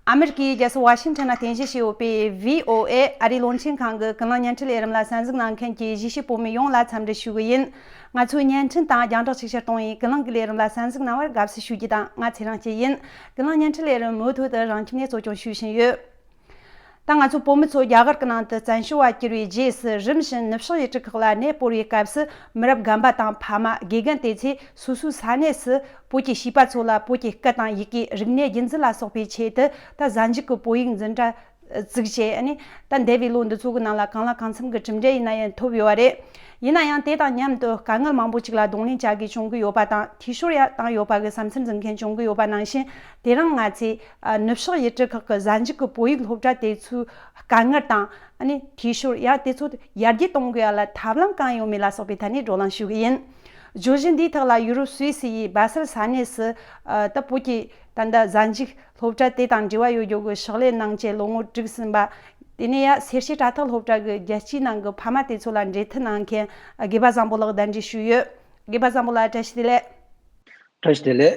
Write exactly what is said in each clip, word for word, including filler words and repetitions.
ཨ་མེ་རི་ཀའི་རྒྱལ་ས་ཝ་ཤིང་ཊོན་ལ་རྟེན་གཞི་བྱས་ཡོད་པའི་བྷི་ཨོ་ཨེ་ཨ་རིའི་རླུང་འཕྲིན་ཁང་གི་ཀུན་གླེང་བརྙན་འཕྲིན་ལས་རིམ་ལ་གསན་གཟིགས་གནང་མཁན་གྱི་གཞིས་བྱེས་བོད་མི་ཡོངས་ལ་འཚམས་འདྲི་ཞུ་གི་ཡིན། ང་ཚོའི་བརྙན་འཕྲིན་དང་རྒྱང་བསྒྲགས་ཅིག་ཕྱིར་གཏོང་བའི་ཀུན་གླེང་གི་ལས་རིམ་ལ་གསན་གཟིགས་གནང་བར་དགའ་བསུ་ཞུ་རྒྱུ་དང་། ང་ཚེ་རིང་སྐྱིད་ཡིན། ཀུན་གླེང་བརྙན་འཕྲིན་ལས་རིམ་མུ་མཐུད་དུ་རང་ཁྱིམ་ནས་གཙོ་སྐྱོང་ཞུ་བཞིན་ཡོད། ད་ང་ཚོ་བོད་མི་ཚོ་རྒྱ་གར་གྱི་ནང་དུ་བཙན་བྱོལ་བ་གྱུར་བའི་རྗེས་སུ། རིམ་བཞིན་ནུབ་ཕྱོགས་ཡུལ་གྲུ་ཁག་ལ་གནས་སྤོར་བའི་སྐབས་སུ། མི་རབས་རྒན་པ་དང་ཕ་མ། དགེ་རྒན་དེ་ཚོས་སོ་སོའི་ས་གནས་སུ་བོད་ཀྱི་བྱིས་པ་ཚོ་ལ་བོད་ཀྱི་སྐད་དང་ཡི་གེ། རིག་གནས་རྒྱུན་འཛིན་ལ་སོགས་པའི་ཆེད་དུ། ད་གཟའ་མཇུག་གི་བོད་ཡིག་འཛིན་གྲྭ་བཙུགས་བྱས་ནས། ད་འདས་པའི་ལོ་འདི་ཚོ་གི་ནང་ལ་གང་ལ་གང་འཚམ་གྱི་གྲུབ་འབྲས་ཡིན་ན་ཡང་ཐོབ་ཡོད་པ་རེད། ཡིན་ན་ཡང་དེ་དང་མཉམ་དུ་དཀའ་ངལ་མང་པོ་ཅིག་ལ་གདོང་ལེན་བྱ་དགོས་བྱུང་གི་ཡོད་པ་དང་། འཐུས་ཤོར་ཡང་བཏང་ཡོད་པ་གི་བསམ་ཚུལ་འཛིན་མཁན་བྱུང་གི་ཡོད་པ་ནང་བཞིན། དེ་རིང་ང་ཚོས་ཨ་ནུབ་ཕྱོགས་ཡུལ་གྲུ་ཁག་གི་གཟའ་མཇུག་གི་བོད་ཡིག་སློབ་གྲྭ་དེ་ཚོའི་དཀའ་ངལ་དང་། ཨ་ནི་འཐུས་ཤོར་ཡང་དེ་ཚོ་ཡར་རྒྱས་གཏོང་དགོས་ཡ་ལ་ཐབས་ལམ་གང་ཡོད་མེད་ལ་སོགས་པའི་ཐད་ནས་བགྲོ་གླེང་ཞུ་གི་ཡིན། བརྗོད་གཞི་འདིའི་ཐོག་ལ་ཡུ་རོབ་སུད་སི་ཡི་སྦ་སེལ་ས་གནས་སུ། ཨ་ད་བོད་ཀྱི་ད་ལྟ་གཟའ་མཇུག་སློབ་གྲྭ་དེ་དང་འབྲེལ་བ་ཡོད་རྒྱུ་གི་ཕྱག་ལས་གནང་བྱས་ལོ་ངོ་དྲུག་ཟིན་པ། དེ་ནས་ཡང་སེར་བྱེས་དྲ་ཐག་སློབ་གྲྭ་གི་རྒྱལ་སྤྱིའི་ནང་གི་ཕ་མ་དེ་ཚོ་ལ་འབྲེལ་མཐུད་གནང་མཁན་དགེ་བ་བཟང་པོ་ལགས་གདན་འདྲེན་ཞུས་ཡོད། དགེ་བ་བཟང་པོ་ལགས་བཀྲ་ཤིས་བདེ་ལེགས། བཀྲ་ཤིས་བདེ་ལེགས།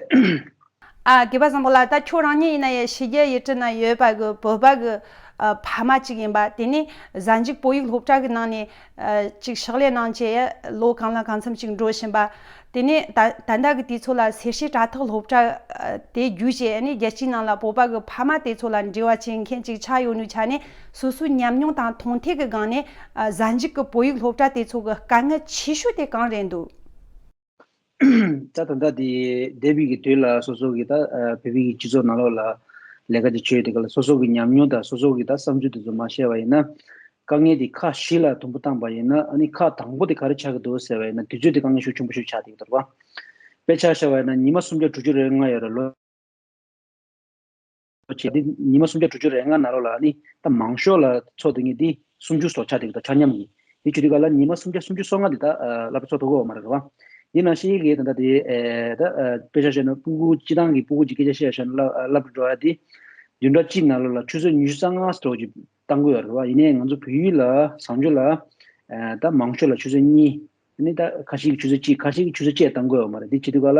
ཨ་དགེ་བ་བཟང་པོ་ལགས། ད་ཁྱོད་རང་ཉིད་ཡིན་ན་ཡང་ཕྱི་རྒྱལ་ཡུལ་གྲུ་ན་ཡོད་པ་གི་བོད་པ་གི་ཨ་ཕ་མ་གཅིག་ཡིན་པ། དེ་ནས་གཟའ་མཇུག་བོད་ཡིག་སློབ་གྲྭ་གི་ནང་ནས་ཨ་གཅིག་ཕྱག་ལས་གནང་བྱས་ལོ་གང་ལ་གང་འཚམ་ཅིག་འགྲོ་བཞིན་པ། དེ་ནས་ད་ད་ལྟ་གི་དུས་ཚོད་ལ་སེར་བྱེས་དྲ་ཐག་སློབ་གྲྭ་ཨ་དེ་བརྒྱུད་བྱས་ནས་རྒྱལ་སྤྱིའི་ནང་ལ་བོད་པ་གི་ཕ་མ་དེ་ཚོ་ལ་འབྲེལ་བ་བྱེད་མཁན་ཅིག་ཆགས་ཡོད་ནུས་ཆ་ནས། སོ་སོའི་ཉམས་མྱོང་དང་མཐོང་ཐོས་ཀྱི་སྒང་ནས་ཨ་གཟའ་མཇུག་གི་བོད་ཡིག་སློབ་གྲྭ་དེ་ཚོ་གི་དཀའ་ངལ་ཆེ་ཤོས་དེ་གང་རེད་འདུག་ད་ད་ལྟ་དེ་འདས་པའི་གི་དུས་ལ་སོ་སོ་གི་ད་ཨ་བོད་པའི་གི་སྤྱི་ཚོགས་ནང་ལོགས་ལ་ལས་ཀ་དེ་བྱོས་དེ་ག་ལ་སོ་སོ་གི་ཉམས་མྱོང་དང་སོ་སོ་གི་ད་བསམ་ཚུལ་དེ་ཚོ་མ་བཤད་པ་ཡིན་ན། དཀའ་ངལ་དེ་ཁག་བཞི་ལ་དུམ་བུ་བཏང་པ་ཡིན་ན། ཨ་ནི་ཁག་དང་པོ་དེ་ག་རེ་ཆགས་ཀྱི་འདུག་ཟེར་བ་ཡིན་ན། དུས་ཚོད་དེ་དཀའ་ངལ་ཤུགས་ཆེན་པོ་ཞིག་ཆགས་བསྡད་ཀྱི་འདུག་རེད་པ། དཔེ་ཆ་བཞག་པ་ཡིན་ན་ཉི་མ་སུམ་བརྒྱ་དྲུག་ཅུ་རེ་ལྔ་ཡོད་རེད། ལོ་བྱས་ཏེ་ཉི་མ་སུམ་བརྒྱ་དྲུག་ཅུ་རེ་ལྔ་ནང་ལོགས་ལ་ནི་ད་མང་ཤོས་ལ་འཚོགས་སྡོད་མཁན་དེ་སུམ་ཅུ་སོ་ཆགས་བསྡད་ཀྱི་འདུག་ཆ་མཉམ་གྱི། དེ་བྱེད་དུས་ག་ལ་ཉི་མ་སུམ་བརྒྱ་སུམ་ཅུ་སོ་ལྔ་དེ་ད་ཨ་སློབ་གྲྭ་ཚོགས་ཐུབ་ཀྱི་ཡོད་མ་རེད་པ། དེ་ནང་བཞིན་གྱི་ད་ལྟ་དེ་ཨེ་ད་ཨ་དཔེ་ཆ་བཤད་ན་སྤུ་གུ་སྤྱི་བཏང་གི་སྤུ་གུ་གཅིག་སྐད་ཆ་བཤད་བཤད་ན་སློབ་སློབ་གྲྭ་འགྲོ་ཡ་དེ་བདུན་ཕྲག་གཅིག་ནང་ལོགས་ལ་ཆུ་ཚོད་ཉི་ཤུ་རྩ་ལྔ་ཙམ་ཅིག་བཏང་གི་ཡོད་རེད་པ། ཡིན་ནའི་ང་ཚོ་བོད་ཡིག་ལ་བཟང་སྤྱོད་ལ་ཨ་ད་མང་ཤོས་ལ་ཆུ་ཚོད་གཉིས། ཨ་ནི་ད་ཁ་ཤས་ཀྱིས་ཆུ་ཚོད་གཅིག་ཁ་ཤས་ཀྱིས་ཆུ་ཚོད་བཅུ་བཏང་གི་ཡོད་མ་རེད། དེ་བྱེད་དུས་ག་ལ།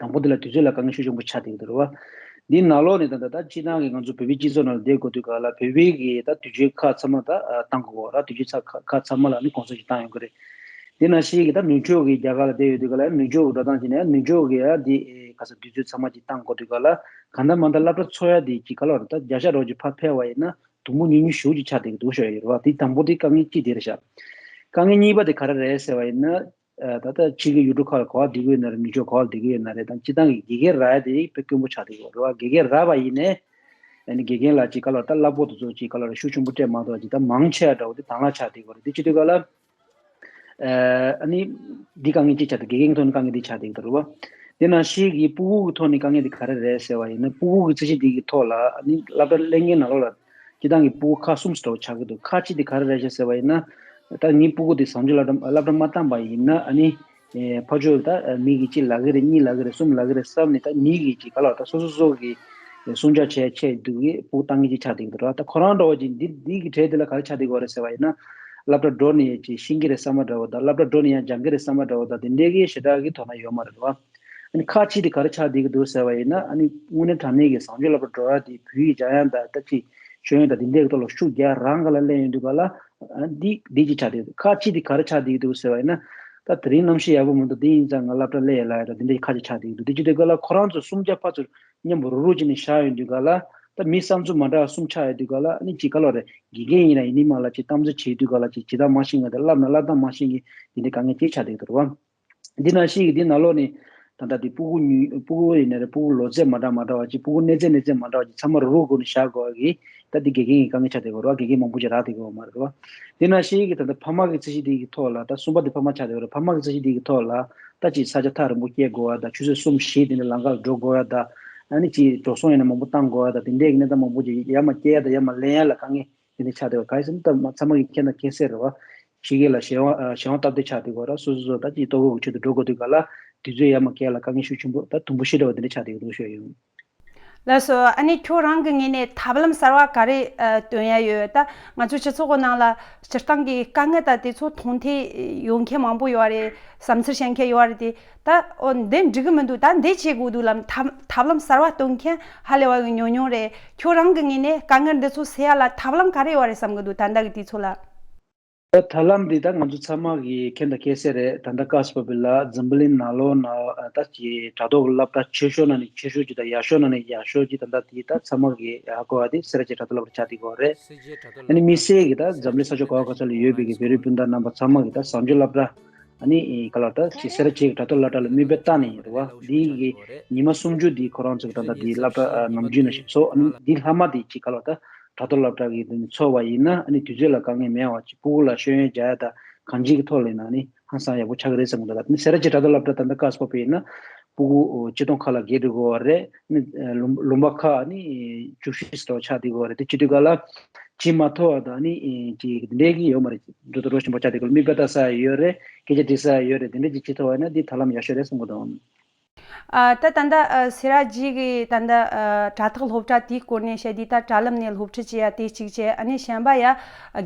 དང་པོ་དེ་ལ་དུས་ཚོད་ལ་དཀའ་ངལ་ཤུགས་ཆེན་པོ་ཆགས་བསྡད་ཀྱི་འདུག་རེད་པ། འདིའི་ནང་ལོགས་ནས་ད་ལྟ་ད་སྤྱིར་བཏང་གི་ང་ཚོ་བོད་པའི་སྤྱི་ཚོགས་ནང་ལ་བསྡད་དགོས་དུས་ག་ལ་བོད་པའི་གི་ད་དུས་ཆེན་ཁག་ཚང་མ་ད་བཏང་དགོས་རེད། དུས་ཆེན་ཚ་ཁག་ཁག་ཚང་མ་ལ་ནི་གུང་སེང་ཞིག་བཏང་ཡོང་གི་རེད། དེ་ནང་བཞིན་གི་ད་ནུབ་ཕྱོགས་ཀྱི་རྒྱ་གར་ལ་བསྡད་ཡོད་དུས་ག་ལ་ནུབ་ཕྱོགས་ཀྱི་འགྲོ་སྟངས་བྱས་ན་ནུབ་ཕྱོགས་ཀྱི་ཡ་འདི་ག་ས་དུས་ཚོད་ཚང་མ་ཅིག་བཏང་དགོས་དུས་ག་ལ་གང་ལྟར་མང་ལྟར་སློབ་གྲྭ་ཚོགས་ཡ་འདི་ཅིག་ག་ལ་རེད། ད་བརྒྱ་ཆ་རོགས་ཀྱི་ཕར་ཕེབས་པ་ཡིན་ན་དུང་ཕོ་ཉུང་ཉུང་ཞེ་པོ་ཅིག་ཆགས་བསྡད་ཀྱི་འདུག་ཞུ་ཡ་ཡོད་རེད་པ། དེ་དང་པོ་དེ་དཀའ་ངལ་གཅིག་དེ་རེད་ཤག་དཀའ་ངལ་གཉིས་པ་དེ་ག་རེ་རེད་ཟེར་བ་ཡིན་ན། ཨ་ད་ལྟ་ཕྱི་རྒྱལ་ཡུལ་གྲུ་ཁག་ལ་ག་པར་བསྡད་ཀྱི་ཡོད་ན་རེད། ནུབ་ཕྱོགས་ག་པར་བསྡད་ཀྱི་ཡོད་ན་རེད། དང་སྤྱིར་བཏང་གི་དགེ་རྒན་རག་ཡ་དེ་དཔེ་དཀོན་པོ་ཆགས་བསྡད་ཀྱི་ཡོད་རེད་པ། དགེ་རྒན་རག་པ་ཡིན་ནའི་ཨ་ནི་དགེ་རྒན་ལ་ཅིག་ག་ལ་ད་གླ་ཕོགས་དེ་ཚོ་ཅིག་ག་ལ་ཤུགས་ཆེན་པོ་སྤྲད་མ་ཐུབ་པ་ཅིག་ད་མང་ཆེ་བ་འདྲ་བོ་དེ་དྭང་བླངས་ཆགས་བསྡད་ཀྱི་ཡོད་རེད། དེ་བྱེད་དུས་ག་ལ་ཨ་ནི་འདི་དཀའ་ངལ་གཅིག་ཆགས་འདུག་དགེ་རྒན་གྱི་ཐོག་ནས་དཀའ་ངལ་འདི་ཆགས་བསྡད་ཀྱི་འདུག་རེད་པ། དེ་ནང་བཞིན་གྱི་སྤུ་གུ་གི་ཐོག་ནས་དཀའ་ངལ་འདི་ག་རེ་རེད་ཟེར་བ་ཡིན་ན། སྤུ་གུ་གི་རྩིས་གཞི་འདི་གི་ཐོག་ལ་ཨ་ནི་སློབ་གྲྭ་སླེབས་མཁན་ནང་ལོགས་ལ་སྤྱིར་བཏང་གི་སྤུ་གུ་ཁག་གསུམ་ཙམ་ཆགས་ཀྱི་འདུག་ཁག་གཅིག་དེ་ག་རེ་རེད་ཤག་ཟེར་བ་ཡིན་ན། ད་ངའི་སྤུ་གུ་དེ་བཟང་སྤྱོད་སློབ་གྲྭ་སློབ་གྲྭ་མ་བཏང་པ་ཡིན་ན། ཨ་ནི་ཨེ་ཕར་ཕྱོགས་ད་མི་གིས་གཅིག་ལབ་ཀྱི་རེད། གཉིས་ལབ་ཀྱི་རེད། གསུམ་ལབ་ཀྱི་རེད་བསམ་ནས། ད་མི་གིས་ཅིག་ག་ལ་ད་སོ་སོ་སོ་གི་སྲུང་སྐྱོབ་བྱས་བྱས་འདུག་གི་སྤུ་གུ་བཏང་མཁན་ཅིག་ཆགས་བསྡད་ཀྱི་འདུག་རེད་པ། ད་ཁོ་རང་འདྲ་བོ་ཅིག་འདི་འདི་གི་གྲས་དེ་ལ་ག་རེ་ཆགས་བསྡད་ཀྱི་ཡོད་རེད་ཟེར་བ་ཡིན་ན། སློབ་གྲྭ་འགྲོ་ནས་ཅིག་ཤེས་ཀྱི་རེད་བསམ་པ་འདྲ་བོ་དང་། སློབ་གྲྭ་འགྲོ་ནས་ཡང་སྦྱང་གི་རེད་བསམ་པ་འདྲ་བོ་དང་། དེ་འདྲའི་གི་ཞེ་དྲག་གི་དོ་སྣང་ཡོད་མ་རེད་པ། ཨ་ནི་ཁག་གཅིག་དེ་ག་རེ་ཆགས་བསྡད་ཀྱི་འདུག་ཟེར་བ་ཡིན་ན། ཨ་ནི་དངོས་གནས་དྲང་གནས་ཀྱི་བཟང་སྤྱོད་སློབ་གྲྭ་འགྲོ་ཡ་དེ་བོད་ཡིག་སྦྱང་ཡ་དང་ད་ཅིག་ཤེས་ཡོན་དང་དེ་འདྲའི་གི་ཐོག་ལ་ཤུགས་རྒྱག་རང་ག་ལ་སླེབས་ཡོང་དུས་ག་ལ། ཨ་འདི་འདི་ཅིག་ཆགས་བསྡད་ཀྱི་འདུག་ཁག་གཅིག་དེ་ག་རེ་ཆགས་བསྡད་ཀྱི་འདུག་ཟེར་བ་ཡིན་ན། ད་དེ་རིང་གནམ་གཤིས་ཡག་པོ་མི་འདུག་དེ་ཡིན་ཙང་ང་སློབ་གྲྭ་སླེབས་ཡ་ལ་ཡ་ད་དེ་འདྲའི་ཁག་ཅིག་ཆགས་བསྡད་ཀྱི་འདུག་དེ་བྱེད་དུས་ག་ལ་ཁོ་རང་ཚོ་སུམ་བརྒྱ་ཕར་ཚུར་མཉམ་པོ་རུག་རུག་བྱས་ནས་བཞག་ཡོང་དུས་ག་ལ། ད་མི་བསམ་ཚུལ་མ་འདྲ་བ་གསུམ་ཆགས་ཡོང་དུས་ག་ལ། ཨ་ནི་ཅིག་ག་ལ་རེད། དགེ་རྒན་ཡིན་ན་ཡིན་ནི་མ་ལ་ཅིག་གཏམ་བཟོ་བྱེད་དུས་ག་ལ་ཅིག་བྱེད་སྟངས་མ་ཤེས་མཁན་དང་། བསླབ་ན་བསླབ་སྟངས་མ་ཤེས་མཁན་དེ་འདྲའི་དཀའ་ངལ་ཅིག་ཆགས་བསྡད་ཀྱི་འདུག་རེད་པ། འདི་ནང་བཞིན་གྱི་འདི་ནང་ལོགས་ནས་ད་ལྟ་འདི་སྤུ་གུ་ཉུང་སྤུ་གུ་ཡིན་ན་རེད། སྤུ་གུ་ལོ་ཚད་མ་འདྲ་མ་འདྲ་བ་ཅིག་སྤུ་གུ་གནས་ཚད་གནས་ཚད་མ་འདྲ་བ་ཅིག་ཚང་མ་རུག་རུག་སྒོ་ནས་བཞག་དགོས་པ་གི་ད་འདི་དགེ་རྒན་གྱི་དཀའ་ངལ་ཆགས་བསྡད་ཀྱི་ཡོད་རེད་པ། དགེ་རྒན་མང་པོ་ཅིག་རག་བསྡད་ཀྱི་ཡོད་མ་རེད་པ། འདི་ནང་བཞིན་གྱི་ད་ལྟ་ཕ་མ་གི་རྩིས་གཞི་འདི་གི་ཐོག་ལ། ད་གསུམ་པ་འདི་ཕ་མ་ཆགས་བསྡད་ཀྱི་ཡོད་རེད། ཕ་མ་གི་རྩིས་གཞི་འདི་གི་ཐོག་ལ་ད་ཅིག་ས་ཆ་ཐག་རིང་པོ་སྐྱེལ་དགོས་པ་དང་། ཆུ་ཚོད་གསུམ་བཞི་དེ་འདྲ་ལམ་ཁ་ལ་འགྲོ་དགོས་པ་དང་། ཨ་ནི་ཅིག་འགྲོ་སོང་ཡིན་ན་མང་པོ་བཏང་དགོས་པ་དང་། དེ་འདྲའི་གི་གནས་སྟངས་མང་པོ་ཅིག་ཡར་མར་སྐྱེལ་ཡ་དང་ཡར་མར་ལེན་ཡ་ལ་དཀའ་ངལ་དེ་འདྲ་ཆགས་བསྡད་པ། གང་ཡིན་ཟེར་ན་ད་མ་ཚང་མ་གིས་མཁྱེན་ན་མཁྱེན་གསལ་རེད་པ། ཕྱི་རྒྱལ་ལ་གཞན་དབང་གཞན་དབང་སྟབས་བདེ་ཆགས་བསྡད་ཀྱི་ཡོད་རེད། སོ་སོ་སོ་ད་ཅིག་ལྟོ་གོས་གི་ཆེད་དུ་འགྲོ་དགོས་དུས་ག་ལ་དུས་ཚོད་ཡར་མར་སྐྱེལ་ལ་དཀའ་ངལ་ཤུགས་ཆེན་པོ། ད་དུམ་བུ་བཞི་འདྲ་བ་དེ་འདྲ་ཆགས་བསྡད་ཀྱི་འདུག་ཞུ་ཡ་ཡིན། ལགས་སོ། ཨ་ནི་ཁྱོད་རང་གི་ངོས་ནས་ཐབས་ལམ་གསར་བ་ག་རེ་ཨ་སྟོན་ཡ་ཡོད། ད་ང་ཚོའི་སྤྱི་ཚོགས་ཀྱི་ནང་ལ་སྤྱིར་བཏང་གི་དཀའ་ངལ་ད་དེ་ཚོ་མཐོང་ཐོས་ཡོད་མཁན་མང་པོ་ཡོད་རེད། བསམ་ཚུལ་བཤད་མཁན་ཡོད་རེད་དེ། ད་འོ་འདི་འགྲིག་གི་མི་འདུག་ད་འདི་བྱེད་དགོས་འདུག་ལབ་ཐབས་ཐབས་ལམ་གསར་བ་སྟོན་མཁན་ཧ་ལས་པ་གི་ཉུང་ཉུང་རེད། ཁྱོད་རང་གི་ངོས་ནས་དཀའ་ངལ་འདི་ཚོ་སེལ་ཡ་ལ་ཐབས་ལམ་ག་རེ་ཡོད་རེད་བསམ་གི་འདུག་ད་ལྟ་གི་དུས་ཚོད་ལ། ད་ཐབས་ལམ་འདི་ད་ང་ཚོ་ཚང་མ་གི་མཁྱེན་དང་མཁྱེན་གསལ་རེད། ད་ལྟ་ཀ་སི་པ་བི་ལ་འཛམ་བུ་གླིང་ནང་ལོགས་ན་ད་ཀྱི་དྲ་ཐོག་གི་སློབ་གྲྭ་ཆེ་ཤོས་ནང་ནས་ཆེ་ཤོས་ཀྱི་དང་ཡག་ཤོས་ནང་ནས་ཡག་ཤོས་ཀྱི་ད་ལྟ་དེ་ད་ཚང་མ་གི་ཧ་གོ་བ་དེ་སེ་ར་བྱེས་དྲ་ཐོག་སློབ་གྲྭ་ཆགས་བསྡད་ཡོད་རེད། ཨ་ནི་དམིགས་བསལ་གྱི་ད་འཛམ་གླིང་ས་ཕྱོགས་ག་བ་ག་ས་ལ་ཡོད་པའི་གི་བོད་རིགས་སྤུན་ཟླ་རྣམ་པ་ཚང་མ་གི་ད་བཟང་སྤྱོད་སློབ་གྲྭ་ཨ་ནི་ག་ལ་ད་ཀྱི་སེ་ར་བྱེས་ཀྱི་དྲ་ཐོག་སློབ་གྲྭ་ལ་མིག་དཔེ་བལྟས་ནས་ཡིན་རེད་བ། འདི་གི་ཉི་མ་སུམ་ཅུ་འདི་ཁོ་རང་ཚོ་གི་ད་ལྟ་འདི་སློབ་གྲྭ་ནམ་རྒྱུན་ནང་བཞིན་ཚོགས། ཨ་ནི་འདི་ལྷག་མ་འདི་ཀྱི་ག་ལ་ད་དྲ་ཐོག་སློབ་གྲྭ་གི་འཚོགས་པ་ཡིན་ན་ཨ་ནི་དུས་ཚོད་ལ་དཀའ་ངལ་མེད་པ་ཅིག་སྤུ་གུ་ལ་ཤེས་ཡོན་རྒྱག་ཡ་དང་གང་ཅིའི་ཐོག་ལ་ཡིན་ན་ཨ་ནི་ཧང་སང་ཡག་པོ་ཆགས་ཀྱི་རེད་བསམ་གི་འདུག་ད་ནི་སེ་ར་བྱེས་དྲ་ཐོག་སློབ་གྲྭ་ད་ལྟ་ཀ་སི་པ་བི་ཡིན་ན་སྤུ་གུ་ཆིག་སྟོང་ཁ་ལ་བརྒལ་འགྲོ་གི་ཡོད་རེད། ཨ་ནི་ལུང་ལུང་པ་ཁག་ཨ་ནི་བཅུ་བཞི་ཙམ་ཆགས་བསྡད་ཀྱི་ཡོད་རེད། དེ་བྱེད་དུས་ག་ལ་བྱེད་མ་ཐུབ་པ་དང་ཨ་ནི་ཅིག་འདྲེས་ཀྱི་ཡོད་མ་རེད། འགྲོ་དང་འགྲོ་བཞིན་པ་ཆགས་བསྡད་ཀྱི་ཡོད་རེད། མིག་དཔེ་ལྟ་ས་ཡོད་རེད། སྐད་ཆ་དྲི་ས་ཡོད་རེད། དེ་འདྲ་ཅིག་བྱེད་ཐུབ་པ་ཡིན་ན་འདི་ཐབས་ལམ་ཡག་ཤོས་རེད་བསམ་གི་འདུག་ཨ། ད་ད་ལྟ་ཨ་སེ་ར་བྱེས་ཀྱི་ད་ལྟ་ཨ་དྲ་ཐོག་སློབ་གྲྭ་དེའི་སྐོར་ནས་བཤད་དུས་ད་དྲ་ལམ་ནས་སློབ་ཁྲིད་བྱེད་ཡ་དེ་གཅིག་བྱས། ཨ་ནི་གཞན་པ་ཡ་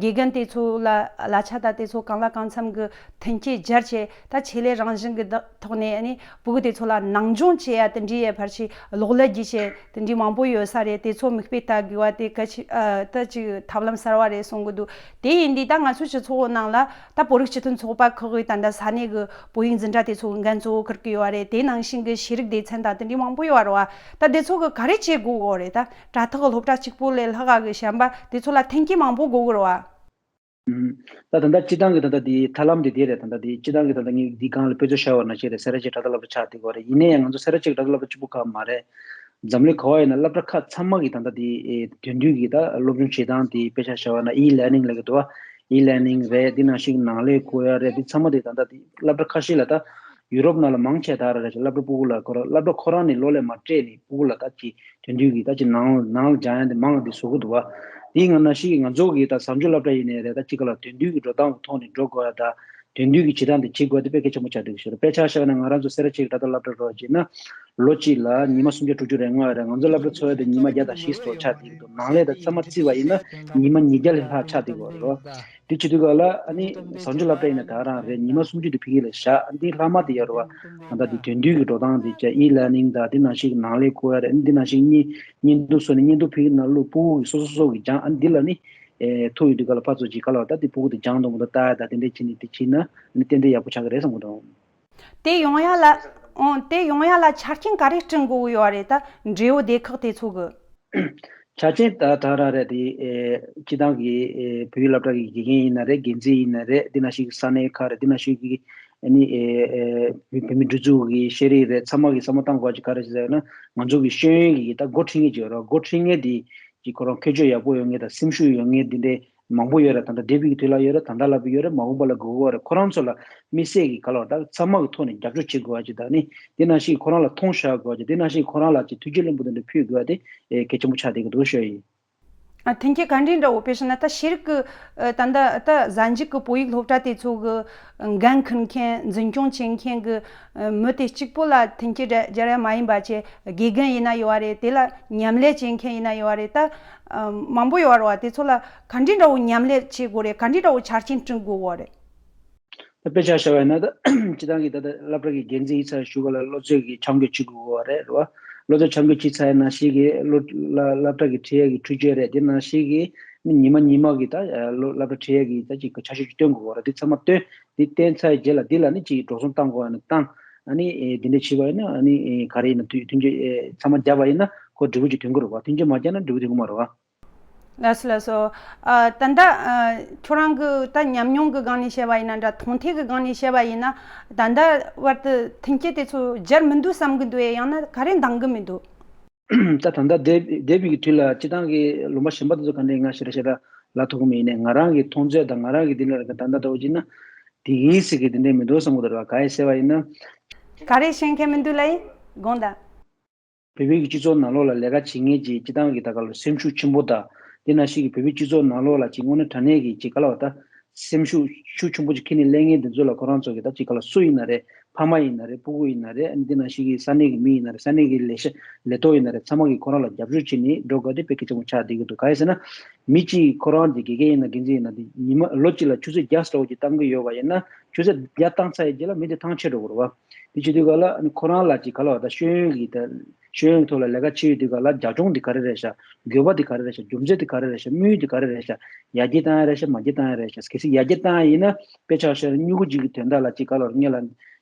དགེ་རྒན་དེ་ཚོ་ལ་གླ་ཆ་ད་དེ་ཚོ་གང་ལ་གང་འཚམ་གྱི་མཐུན་རྐྱེན་སྦྱར་བྱས། ད་ཆེད་ལས་རང་བཞིན་གྱི་ད་ཐོག་ནས་ཨ་ནི་སྤུ་གུ་དེ་ཚོ་ལ་ནང་སྦྱོང་བྱེད་ཡ་དེ་འདྲའི་ཡ་ཕར་ཆེ་གློག་ཀླད་བརྒྱུད་བྱས་དེ་འདྲའི་མང་པོ་ཡོད་ས་རེད། དེ་ཚོ་མིག་དཔེ་ལྟ་དགོས་པ་དེ་གལ་ཆེ་ཨ་ད་ཅིག་ཐབས་ལམ་གསར་བ་རེད་གསུང་གི་འདུག་དེ་ཡིན་དུས་ད་ང་ཚོའི་སྤྱི་ཚོགས་ནང་ལ་ད་བོད་རིགས་སྤྱི་མཐུན་ཚོགས་པ་ཁག་གིས་ད་ལྟ་ས་གནས་ཀྱི་བོད་ཡིག་འཛིན་གྲྭ་དེ་ཚོ་གི་འགན་གཙོ་བོ་འཁུར་གྱི་ཡོད་རེད། དེ་ནང་བཞིན་གྱི་ཤེས་རིག་སྡེ་ཚན་དང་དེ་འདྲའི་མང་པོ་ཡོད་རེད་བ། ད་དེ་ཚོ་གི་ག་རེ་བྱེད་དགོས་གོ་རེད། ད་དྲ་ཐོག་གི་སློབ་གྲྭ་གཅིག་པོ་ལས་ལྷག་ག་གི་གཞན་པ་དེ་ཚོ་ལ་མཐུན་རྐྱེན་མང་པོ་དགོས་གི་རེད་བ། ད་ད་ལྟ་སྤྱི་བཏང་གི་ད་ལྟ་དེ་ཐབས་ལམ་དེ་དེ་རེད། ད་ལྟ་དེ་སྤྱི་བཏང་གི་ད་ལྟ་ངས་འདི་སྒང་ལ་དཔེ་མཚོན་བཞག་པ་ནང་བཞིན་རེད། སེ་ར་བྱེས་དྲ་ཐོག་སློབ་གྲྭ་ཆགས་བསྡད་ཀྱི་ཡོད་རེད། ཡིན་ན་ཡང་ང་ཚོ་སེ་ར་བྱེས་དྲ་ཐོག་སློབ་གྲྭ་གཅིག་པུ་གང་མ་རེད། འཛམ་གླིང་ག་བ་ཡིན་ན་སློབ་གྲྭ་ཁག་ཚང་མ་གི་ད་ལྟ་དེ་ཨེ་དེང་དུས་ཀྱི་ད་སློབ་སྦྱོང་བྱེད་སྟངས་དེ་དཔེ་ཆ་བཞག་པ་ན་ཨི་ལར་ནིང་ལབ་ཀྱི་འདུག་བ། ཨི་ལར་ནིང་རེད། དེ་ནང་བཞིན་ནང་ལས་བཀོལ་ཡ་རེད། དེ་ཚང་མ་དེ་ད་ལྟ་དེ་སློབ་གྲྭ་ཁ་ཤས་ལ་ད་ཡུ་རོབ་ནང་ལ་མང་ཆེ་ད་ར་རེད། སློབ་གྲྭ་སྤུ་གུ་ལ་ཁོ་རང་སློབ་གྲྭ་ཁོ་རང་ནས་གློག་ཀླད་མར་སྤྲད་ནས་སྤུ་གུ་ལ་ད་ཅིག་དེང་དུས་ཀྱི་ད་ཅིག་ནང་ནང་ལ་སྦྱང་ཡ་དེ་མང་དེ་བཟོ་གི་འདུག་བ། དེ་ང་ནང་བཞིན་གྱི་ང་ཚོ་གི་ད་བཟང་སྤྱོད་སློབ་གྲྭ་ཡིན་ནའི་རེད། ད་ཅིག་ག་ལ་དེང་དུས་ཀྱི་འགྲོ་སྟངས་ཀྱི་ཐོག་ནས་འགྲོ་དགོས་ཡ་ད་དེང་དུས་ཀྱི་བྱེད་སྟངས་དེ་བྱེད་དགོས་དེ་དཔེ་གལ་ཆེན་པོ་ཆགས་བསྡད་ཀྱི་ཞིག་རེད། དཔེ་ཆ་བཞག་ན་ང་རང་ཚོ་སེ་ར་བྱེས་ཀྱི་དྲ་ཐོག་སློབ་གྲྭ་རོགས་བྱས་ན་ལོ་གཅིག་ལ་ཉི་མ་སུམ་བརྒྱ་དྲུག་ཅུ་རེ་ལྔ་རེད། ང་ཚོ་སློབ་གྲྭ་ཚོགས་ཡ་དེ་ཉི་མ་བརྒྱ་དང་བཞི་སོགས་ཆགས་བསྡད་ཀྱི་འདུག་ནང་ལས་དང་ཚང་མ་བརྩིས་པ་ཡིན་ན་ཉི་མ་ཉིས་བརྒྱ་ལས་ལྷག་ཆགས་བསྡད་ཀྱི་ཡོད་རེད། དེ་བྱེད་དུས་ག་ལ་ཨ་ནི་བཟང་སྤྱོད་སློབ་གྲྭ་ཡིན་ན་ད་རང་རེད། ཉི་མ་སུམ་ཅུ་དེ་ཕ་གི་ལ་བཞག་འདི་ལྷག་མ་དེ་ཡོད་རེད་བ། ད་ལྟ་འདི་དེང་དུས་ཀྱི་འགྲོ་སྟངས་དེ་བྱས་ཨི་ལར་ནིང་དང་དེ་ནང་བཞིན་གྱི་ནང་ལས་བཀོལ་ཡ་རེད། འདི་ནང་བཞིན་བརྙན་བརྙན་ཐུང་བཟོས་ནས་བརྙན་ཐུང་ཕ་གི་ནང་བླུགས། སྤུ་གུ་གི་སོ་སོ་སོ་གི་སྦྱང་ཨ་ནི་འདི་ལ་ནི་ཨེ་ཐུག་ཡོང་དུས་ག་ལ་ཕར་ཚུར་གྱིས་ག་ལ་ད་དེ་སྤུ་གུ་དེ་སྦྱང་འདུག་མི་འདུག་ལྟ་ཡ་ད་དེ་འདྲས་བྱས་ནས་དེ་བྱས་ན་ཨ་ནི་ཏན་ཏན་ཡག་པོ་ཆགས་ཀྱི་རེད་བསམ་གི་འདུག་དེ་ཡོང་ཡ་ལ་ཨོ་དེ་ཡོང་ཡ་ལ་ཆ་རྐྱེན་ག་རེ་བསྐྲུན་དགོས་ཀྱི་ཡོད་རེད། ད་འབྲེལ་ཡོད་སྡེ་ཁག་དེ་ཚོ་གི། ཆ་རྐྱེན་ད་ད་རང་རེད་དེ། ཨེ་སྤྱི་བཏང་གི་ཨེ་བོད་ཡིག་སློབ་གྲྭ་གི་དགེ་རྒན་ཡིན་ན་རེད། འགན་འཛིན་ཡིན་ན་རེད། དེ་ནང་བཞིན་གྱི་ས་གནས་ཁག་རེད། དེ་ནང་བཞིན་གྱི་ཨ་ནི་ཨེ་ཨེ་བོད་མིའི་སྒྲིག་འཛུགས་ཀྱི་ཤེས་རིག་རེད། ཚང་མ་གི་བསམ་བློ་བཏང་དགོས་ཀྱི་ག་རེ་ཟེར་ན་ང་ཚོ་གི་ཤེས་ཡོན་གྱི་ད་འགོ་ཁྲིད་མཁན་ཅིག་ཡོད་རེད། འགོ་ཁྲིད་མཁན་དེ་ཅིག་ཁོ་རང་ཁྱད་ཆོས་ཡག་པོ་ཡོད་མཁན་དང་སེམས་ཤུགས་ཡོད་མཁན་དེ་འདྲས། མང་པོ་ཡོད་རེད། ད་ལྟ་འདས་པའི་གི་དུས་ལ་ཡོད་རེད། ད་ལྟ་ལ་བུ་ཡོད་རེད། མ་འོངས་པ་ལ་དགོས་ཀྱི་ཡོད་རེད། ཁོ་རང་ཚོ་ལ་དམིགས་བསལ་གྱི་ག་ལ་ད་ཚང་མ་གི་ཐོག་ནས་རྒྱབ་སྐྱོར་བྱེད་དགོས་པ་ཅིག་དང་ནི་དེ་ནང་བཞིན་ཁོ་རང་ལ་མཐོང་བཞག་དགོས་པ་ཅིག་དེ་ནང་བཞིན་ཁོ་རང་ལ་ཅིག་ཐུགས་རྗེ་ལེན་པོ་དེ་འདྲ་ཕུལ་དགོས་པ་དེ་ཨེ་གལ་ཆེན་པོ་ཆགས་བསྡད་ཀྱི་འདུག་ཞུ་ཡ་ཡིན། ཨ་མཐུན་རྐྱེན་ག་འདྲའི་འདྲ་བོ་དཔེ་བཞག་ན་ད་ཤེས་རིག་གི་ཨ་ད་ད་ད་གཟའ་མཇུག་གི་བོད་ཡིག་སློབ་གྲྭ་དེ་ཚོ་གི་འགན་འཁུར་མཁན་འཛིན་སྐྱོང་བྱེད་མཁན་གི་མི་དེ་གཅིག་པོ་ལ་མཐུན་རྐྱེན་སྦྱར་ཡ་མ་ཡིན་པ་བྱས་དགེ་རྒན་ཡིན་ན་ཡོད་རེད། དེ་ལ་མཉམ་ལས་བྱེད་མཁན་ཡིན་ན་ཡོད་རེད། ད་མང་པོ་ཡོད་རེད་བ། དེ་ཚོ་ལ་ག་འདྲའི་འདྲ་བོ་མཉམ་ལས་བྱེད་དགོས་རེད། ག་འདྲའི་འདྲ་བོ་ཆ་རྐྱེན་བསྐྲུན་དགོས་བ་རེད། ད་དཔེ་ཆ་བཞག་པ་ཡིན་ན་ད་སྤྱི་བཏང་གི་ད་ལྟ་སློབ་གྲྭ་གི་འགན་འཛིན་ཡིན་ཚར་ཞུ་ག་ལ་སློབ་ཚན་གྱི་འཆར་འགོད་བྱེད་དགོས་བ་རེད་རེད་བ། སློབ་ཚན་འཆར་འགོད་བྱེད་ཚར་ཡིན་ན་ཤེས་གི་སློབ་སློབ་གྲྭ་གི་ཁྲིད་ཡ་གི་འཕྲུལ་ཆས་རེད། དེ་ནང་བཞིན་གྱི་ནི་ཉི་མ་ཉི་མ་གི་ད་སློབ་སློབ་གྲྭ་ཁྲིད་ཡ་གི་ད་ཅིག་ཆ་ཤས་ཅིག་སྟོན་དགོས་བ་རེད། དེ་ཚང་མ་སྟོན། དེ་བསྟན་ཚར་རྗེས་ལ་འདི་ལ་ནི་ཅིག་འགྲོ་སོང་བཏང་དགོས་ཨ་ནི་བཏང་། ཨ་ནི་ཨེ་དེ་འདྲ་བྱས་པ་ཡིན་ན་ཨ་ནི་ཨེ་ག་རེ་ཡིན་ན་མཐུན་མཐུན་རྐྱེན་ཨེ་ཚང་མ་བརྒྱབ་པ་ཡིན་ན་ཁོ་འབྲས་བུ་ཅིག་ཐོན་གི་རེད་བ། མཐུན་རྐྱེན་མ་བརྒྱབ་ན་འབྲས་བུ་ཐོན་གི་མ་རེད་བ། ལགས་སོ་ལགས་སོ། ཨ་ད་ལྟ་ཨ་ཁྱོད་རང་གི་ད་ཉམས་མྱོང་གི་སྒང་ནས་བཤད་པ་ཡིན་ན་འདྲ། མཐོང་ཐོས་ཀྱི་སྒང་ནས་བཤད་པ་ཡིན་ན་ད་ལྟ་བར་དུ་མཐུན་རྐྱེན་དེ་ཚོ་སྦྱར་མི་འདུག་བསམ་གི་འདུག་ཨེ་ཡང་ན་ག་རེ་འདང་གི་མི་འདུག་ད་ད་ལྟ་འདས་འདས་པའི་གི་དུས་ལ་སྤྱི་བཏང་གི་ལུང་པ་གཞན་པ་དེ་ཚོ་ག་འདྲས་ང་ཞེ་དྲག་ཞེ་དྲག་ལབ་ཐུབ་ཀྱི་མེད་ནས། ང་རང་གི་མཐོང་ཚོད་དང་ང་རང་གི་འདི་ལ་ད་ལྟ་འདྲ་བོ་ཅིག་ན་དེ་གིས་ཟེར་གི་དེ་འདྲས་མི་འདུག་བསམ་གི་འདུག་ར། ག་ཡེ་ཟེར་བ་ཡིན་ན། ག་རེ་ཤེས་མཁན་མི་འདུག་ལབ་ཡིན་དགོངས་དག་བོད་པའི་གི་སྤྱི་ཚོགས་ནང་ལོགས་ལ་ལས་ཀ་བྱེད་མཁན་གྱི་སྤྱི་བཏང་གི་ད་ག་ལ་སེམས་ཤུགས་ཆེན་པོ་དང་། དེ་ནང་བཞིན་གྱི་བོད་པའི་སྤྱི་ཚོགས་ནང་ལོགས་ལ་ཅིག་དངོས་གནས་དྲང་གནས་ཀྱི་ཅིག་ག་ལ་བ་ད་སེམས་ཤུགས་ཤུགས་ཆེན་པོ་ཅིག་ཁྱེར་ནས་སླེབས་མཁན་དེ་ཚོ་ལ་ཁོ་རང་ཚོ་གི་ད་ཅིག་ག་ལ་སུ་ཡིན་ན་རེད། ཕ་མ་ཡིན་ན་རེད། སྤུ་གུ་ཡིན་ན་རེད། འདི་ནང་བཞིན་གྱི་ས་གནས་ཀྱི་མི་ཡིན་ན་རེད། ས་གནས་ཀྱི་ལས་ཤ་ལས་ཐོག་ཡིན་ན་རེད། ཚང་མ་གིས་ཁོ་རང་ལ་རྒྱབ་སྐྱོར་བྱས་ནས་འགྲོ་དགོས་དེ་དཔེ་གལ་ཆེན་པོ་ཆགས་བསྡད་ཀྱི་འདུག་གང་ཡིན་ཟེར་ན། མི་གཅིག་ཁོ་རང་གི་དགེ་རྒན་ཡིན་ན་འགན་འཛིན་ཡིན་ན་དེ་ཉི་མ་ལོ་གཅིག་ལ་ཆུ་ཚོད་བརྒྱ་ཙམ་ཅིག་བཏང་གི་ཡོད་པ་ཡིན་ན། ཆུ་ཚོད་བརྒྱ་བཏང་ཚར་ཡི་རྗེས་ལ་མི་དེ་ཐང་ཆད་འགྲོ་གི་རེད་བ། དེ་བྱེད་དུས་ག་ལ་ཁོ་རང་ལ་ཅིག་ག་ལ་བ་ད་ཤེས་ཡོན་གྱི་ད་ཤེས་ཡོན་ཐོག་ལ་ལས་ཀ་བྱེད་ཡོད་དུས་ག་ལ་རྒྱབ་ལྗོངས་དེ་ག་རེ་རེད་ཤག་དགོས་པ་དེ་ག་རེ་རེད་ཤག་རྒྱུ་མཚན་དེ་ག་རེ་རེད་ཤག་དམིགས་ཡུལ་དེ་ག་རེ་རེད་ཤག་ཡར་རྒྱས་བཏང་ཡ་རེད་ཤག་མར་རྒྱས་བཏང་ཡ་རེད་ཤག་གལ་སྲིད་ཡར་རྒྱས་བཏང་ཡ་ཡིན་ན་དཔེ་ཆ་བཞག་ན་སྨྱུ་གུ་གཅིག་གི་དོན་དག་ལ་ཅིག་ག་ལ་ངེད་ལ་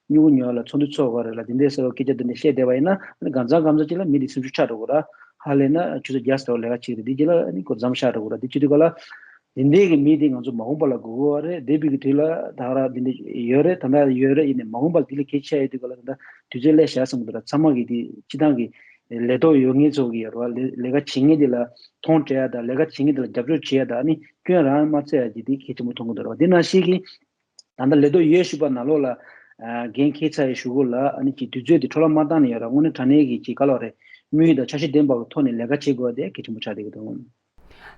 སྨྱུ་གུ་ཉོ་ཡ་ལ་ཚོགས་འདུ་ཚོགས་དགོས་རེད་ལ་དེ་འདྲའི་ཟེར་བ་སྐད་ཆ་དེ་འདྲ་བཤད་བསྡད་པ་ཡིན་ན། ཨ་ནི་གང་ཚང་གང་ཚང་ཅིག་ལ་མི་དེ་སེམས་ཤུགས་ཆག་འགྲོ་གི་ར། ཧ་ལས་ན་ཆུ་ཚོད་བརྒྱ་ཙམ་ལས་ཀ་བྱེད་ཀྱི་རེད། དེ་རྗེས་ལ་ཨ་ནི་ཁོ་མཚམས་བཞག་འགྲོ་གི་ར། དེ་བྱེད་དུས་ག་ལ། དེ་འདྲའི་གི་མི་དེ་ང་ཚོ་མ་འོངས་པ་ལ་དགོས་ཀྱི་ཡོད་རེད། འདས་པའི་གི་དུས་ལ་ད་ག་རང་དེ་འདྲ་ཡོད་རེད། ད་ལྟ་ཡོད་རེད། ཡིན་ནའི་མ་འོངས་པ་དེ་ལས་གལ་ཆེ་ཡོད་དུས་ག་ལ་ད་ལྟ་དུས་ཚོད་སླེབས་བཞག་བསམ་གི་འདུག་ར། ཚང་མ་གི་དེ་སྤྱི་བཏང་གི་ལས་ཐོག་ཡོད་མཁན་ཚོ་གི་ཡོད་རེད་བ། ལས་ལས་ཀ་བྱེད་མཁན་དེ་ལ་མཐོང་སྤྲད་ཡ་དང་ལས་ཀ་བྱེད་མཁན་དེ་ལ་རྒྱབ་སྐྱོར་བྱེད་ཡ་དང་ཨ་ནི་སྐྱོན་རང་མ་བཙལ་ཡ་གི་དེ་གལ་ཆེན་པོ་མཐོང་གི་འདུག་ར་བ། དེ་ནང་བཞིན་གི་ད་ལྟ་ལས་ཐོག་ཡོད་བཞིན་པ་ནང་ལོགས་ལ་ཨ་འགན་འཁྱེར་ཚར་ཡི་གཞུག་གུ་ལ་ཨ་ནི་ཅིག་དུས་ཚོད་དེ་འཕྲོ་བརླག་མ་བཏང་ནས་ཡོད་ར། དངོས་གནས་དྲང་གནས་ཀྱི་ཅིག་ག་ལ་རེད། དམིགས་ཡུལ་དང་འཆར་གཞི་ལྡན་པ་གི་ཐོག་ནས་ལས་ཀ་བྱེད་དགོས་དེ་གལ་ཆེན་པོ་ཆགས་བསྡད་ཀྱི་འདུག་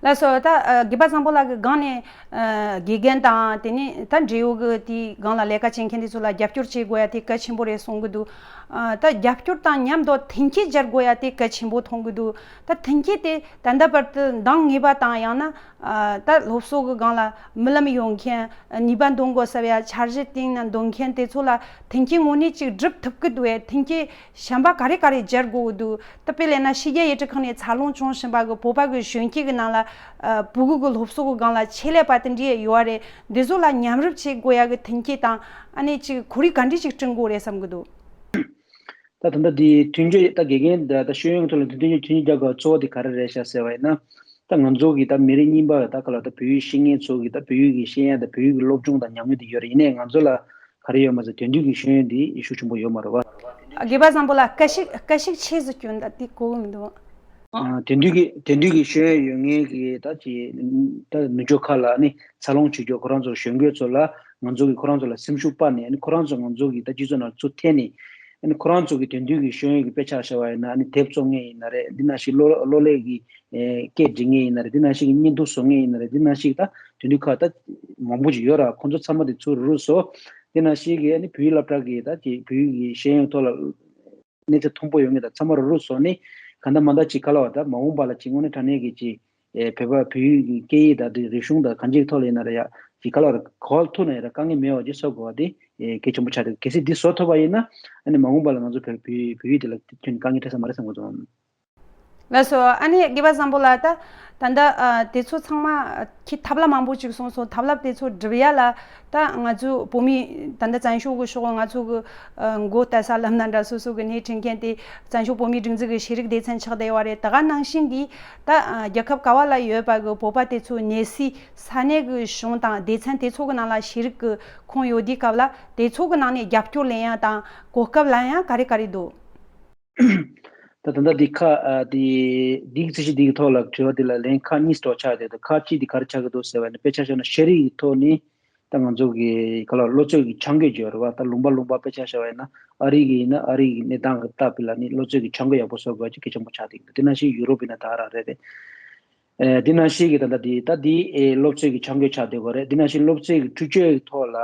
ལགས་སོ། ད་ཨ་རྒན་པ་བཟང་པོ་ལགས་ཀྱིས་སྒང་ནས་ཨ་དགེ་རྒན་དང་དེ་ནས་ད་འབྲེལ་ཡོད་ཀྱི་དེའི་སྒང་ལ་ལས་ཀ་བྱེད་མཁན་དེ་ཚོ་ལ་རྒྱབ་སྐྱོར་བྱེད་དགོས་ཡ་དེ་གལ་ཆེན་པོ་རེད་གསུང་གི་འདུག་ཨ་ད་རྒྱབ་སྐྱོར་དང་མཉམ་དུ་མཐུན་རྐྱེན་སྦྱར་དགོས་ཡ་དེ་གལ་ཆེན་པོ་མཐོང་གི་འདུག་ད་མཐུན་རྐྱེན་དེ་ད་ལྟ་བར་དུ་འདང་ངེས་པ་དང་ཡང་ན་ཨ་ད་སློབ་གསོ་གི་སྒང་ལ་རྨི་ལམ་ཡོད་མཁན། ནུས་པ་འདོན་དགོས་ས་བའི་འཆར་གཞི་སྟེང་ན་འདོན་མཁན་དེ་ཚོ་ལ་མཐུན་རྐྱེན་དངོས་གནས་ཅིག་སྒྲུབ་ཐུབ་ཀྱི་འདུག་བས། མཐུན་རྐྱེན་གཞན་པ་ག་རེ་ག་རེ་སྦྱར་དགོས་ཀྱི་འདུག་ད་དཔེ་ལབ་ན་ཕྱི་རྒྱལ་ཡུལ་གྲུ་ཁག་ནས་འཚར་ལོངས་བྱུང་བཞིན་པ་གི་བོད་པ་གི་གཞོན་སྐྱེས་ཀྱི་ནང་ལ་ཨ་ཕྲུ་གུ་གི་སློབ་གསོ་གི་སྒང་ལ་ཆེད་ལས་པ་དེ་འདྲས་ཡོད་རེད། འདི་ཚོ་ལ་མཉམ་རུབ་བྱེད་དགོས་ཡ་གི་མཐུན་རྐྱེན་དང་ཨ་ནི་ཅིག་ཁོར་ཡུག་ག་འདྲས་ཅིག་བསྐྲུན་དགོས་རེད་བསམ་གྱི་འདུག་ད་ད་ལྟ་འདི་མཐུན་སྦྱོར་ད་དགེ་རྒན་ད་ད་ཤེས་ཡོན་ཐོག་ལ་མཐུན་སྦྱོར་མཐུན་སྦྱོར་རྒྱག་དགོས་གཙོ་བོ་དེ་ག་རེ་རེད་ཤག་ཟེར་བ་ཡིན་ན། ད་ང་ཚོ་གི་ད་མི་རེ་གཉིས་པ་ད་ག་ལ་ད་བོད་ཡིག་ཤེས་མཁན་ཚོ་གི་ད་བོད་ཡིག་གི་ཤེས་ཡ་ད་བོད་ཡིག་གི་སློབ་སྦྱོང་དང་ཉམས་མྱོང་དེ་ཡོད་རེད། ཡིན་ནའི་ང་ཚོ་ལ་ག་རེ་ཡོད་མ་ཟེར་དོན་འདུས་ཀྱི་ཤེས་ཡོན་དེ་ཤུགས་ཆེན་པོ་ཡོད་མ་རེད་བ། དགེ་བ་བཟང་པོ་ལགས་སྐད་ཤུགས་སྐད་ཤུགས་ཆེ་ཟིག་སྐྱོན་ད་དེ་གོ་གི་མི་འདུག་ཨ། དོན་འདུས་ཀྱི་དོན་འདུས་ཀྱི་ཤེས་ཡོན་ཡོད་མཁན་གྱི་ད་ཅི་ད་ནུབ་ཕྱོགས་ཁག་ལ་ནི་འཚར་ལོངས་བྱེད་རྒྱུ་ཁོ་རང་ཚོ་གཞོན་སྐྱེས་ཚོ་ལ་ང་ཚོ་གིས་ཁོ་རང་ཚོ་ལ་སེམས་ཤུགས་སྤར་ནས་ནི་ཁོ་རང་ཚོ་ང་ཚོ་གི་ད་སྤྱི་ཚོགས་ནང་ཚུར་འཐེན་ནས་ནི་ཁོ་རང་ཚོ་གི་དོན་འདུས་ཀྱི་ཤེས་ཡོན་གྱི་དཔེ་ཆ་བཞག་པ་ཡིན་ན་ནི་དེབ་བཙོང་མཁན་ཡིན་ན་རེད། འདི་ནང་བཞིན་གློག་གློག་ཀླད་ཀྱི་ཨེ་སྐད་འབྲི་མཁན་ཡིན་ན་རེད། འདི་ནང་བཞིན་གྱི་བརྙན་ཐུང་བཟོ་མཁན་ཡིན་ན་རེད། འདི་ནང་བཞིན་གྱི་ད་དོན་འདུས་ཁག་ད་མང་པོ་ཅིག་ཡོད་ར། ཁོང་ཚོ་ཚང་མ་དེ་ཚུར་རུ་བཟོ། འདི་ནང་བཞིན་གྱི་ནི་བོད་ཡིག་སློབ་གྲྭ་གི་ད་ཅིག་བོད་ཡིག་གི་ཤེས་ཡོན་ཐོག་ལ་གནས་ཚད་མཐོན་པོ་ཡོད་མཁན་དང་ཚང་མ་རུ་རུ་བཟོ་ནས་གང་ལྟར་མ་ལྟར་ཅིག་ག་ལ་བ་ད་མ་འོངས་པ་ལ་ཅིག་དངོས་གནས་དྲང་གནས་ཀྱི་ཅིག་ཨེ་བོད་པ་བོད་ཡིག་གི་སྐད་ཡིག་དང་དེ་རིག་གཞུང་དང་གང་ཅིའི་ཐོག་ལ་ཡིན་ན་རེ་ཡ་ཅིག་ག་ལ་བ་ག་བ་ཐུག་ན་ཡང་ར་དཀའ་ངལ་མེད་པ་ཅིག་བཟོ་དགོས་པ་དེ་ཨེ་གལ་ཆེན་པོ་ཆགས་འདུག་གལ་སྲིད་འདི་བཟོ་ཐུབ་པ་ཡིན་ན་ཨ་ནི་མ་འོངས་པ་ལ་ང་ཚོ་བོད་བོད་བོད་ཡིག་དེ་ལ་ཁྱོན་ནས་དཀའ་ངལ་འཕྲད་ས་མ་རེད་བསམ་གྱི་འདུག་ལགས་སོ། ཨ་ནི་དགེ་བ་བཟང་པོ་ལགས། ད་ད་ལྟ་ཨ་དེ་ཚོ་ཚང་མ་ཁྱེད་ཐབས་ལམ་མང་པོ་ཅིག་གསུངས་སོང་། ཐབས་ལམ་དེ་ཚོ་སྒྲུབ་ཡ་ལ་ད་ང་ཚོའི་བོད་མི་ད་ལྟ་བཙན་བྱོལ་གི་ཕྱོགས་ང་ཚོ་གི་ཨ་མགོ་བཏགས་ས་ལབ་ན་འདྲ། སོ་སོ་གི་སྣེ་ཁྲིད་མཁན་དེ་བཙན་བྱོལ་བོད་མིའི་སྒྲིག་འཛུགས་ཀྱི་ཤེས་རིག་སྡེ་ཚན་ཆགས་བསྡད་ཡོད་རེད། ད་ག་ནང་བཞིན་གྱི་ད་ཨ་རྒྱལ་ཁབ་ག་བ་ལ་ཡོད་པ་གི་བོད་པ་དེ་ཚོའི་གནས་སའི་ས་གནས་གི་གཞུང་དང་སྡེ་ཚན་དེ་ཚོ་གི་ནང་ལ་ཤེས་རིག་གི་ཁུངས་ཡོད་དུས་སྐབས་ལ་དེ་ཚོ་གི་ནང་ནས་རྒྱབ་སྐྱོར་ལེན་ཡ་དང་གོ་སྐབས་ལེན་ཡ་ག་རེ་ག་རེ་འདུག་ད་ད་ལྟ་འདི་ཁ་ཨ་འདི་འདིའི་རྩིས་གཞི་འདིའི་ཐོག་ལ་དྲི་བ་འདི་ལ་ལན་ཁག་གཉིས་ཐོག་ཆགས་བསྡད་འདུག་ཁག་གཅིག་འདི་ག་རེ་ཆགས་ཀྱི་འདུག་ཟེར་བ་ནི་དཔེ་ཆ་བཞག་ན་ཤེས་རིག་གི་ཐོག་ནི་ད་ང་ཚོ་གི་ག་ལ་སློབ་ཚན་གྱི་ཆ་འགོད་བརྗོད་རེད་བ། ད་ལུང་པ་ལུང་པ་དཔེ་ཆ་བཞག་པ་ཡིན་ན་ཨ་རི་གི་ཡིན་ན་ཨ་རི་གི་གནས་སྟངས་ཀྱི་སྟབས་ལ་ནི་སློབ་ཚན་གྱི་ཆ་འགོད་ཡག་པོ་བཟོ་དགོས་ཀྱི་གལ་ཆེན་པོ་ཆགས་བསྡད་ཀྱི་འདུག་དེ་ནང་བཞིན་ཡུ་རོབ་ཡིན་ན་ད་ག་རང་རེད་དེ། ཨེ་དེ་ནང་བཞིན་གྱི་ད་ལྟ་འདི་ད་འདི་ཨེ་སློབ་ཚན་གྱི་ཆ་འགོད་ཆགས་བསྡད་ཀྱི་རེད། དེ་ནང་བཞིན་སློབ་ཚན་གྱི་འཕྲུལ་ཆས་ཀྱི་ཐོག་ལ།